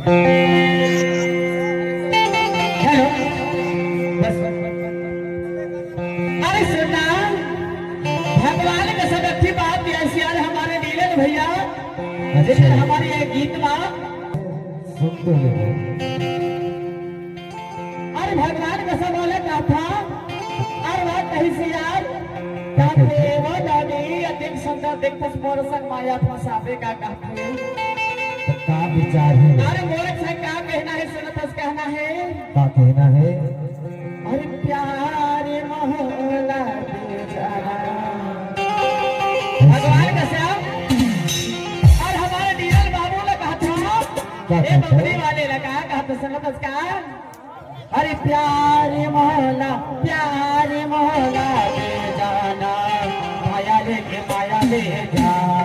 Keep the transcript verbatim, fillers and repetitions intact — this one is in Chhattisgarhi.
हेलो। बस। अरे सुनना, भगवान का सब अच्छी बात, ऐसी यार हमारे डीलर भैया, अच्छा। हमारे ये गीत मा सुन तो ले। अरे भगवान का सब वाला कथा, अरे बात कही से यार, क्या देव दादी, अतिक सुंदर देखत मोर संग माया फंसावे का कथा। तो का विचार है? अरे मोर से का कहना है, सुनत हस कहना है। का कहना है? अरे प्यार मोहला दे जाना। भगवान का सब, और हमारे डीएल बाबू ने कहा था, क्या ए कहता है? बबरी वाले लगा कहा तो सुनत हस का? अरे प्यार मोहला, प्यार मोहला दे जाना, माया लेके माया ले जा।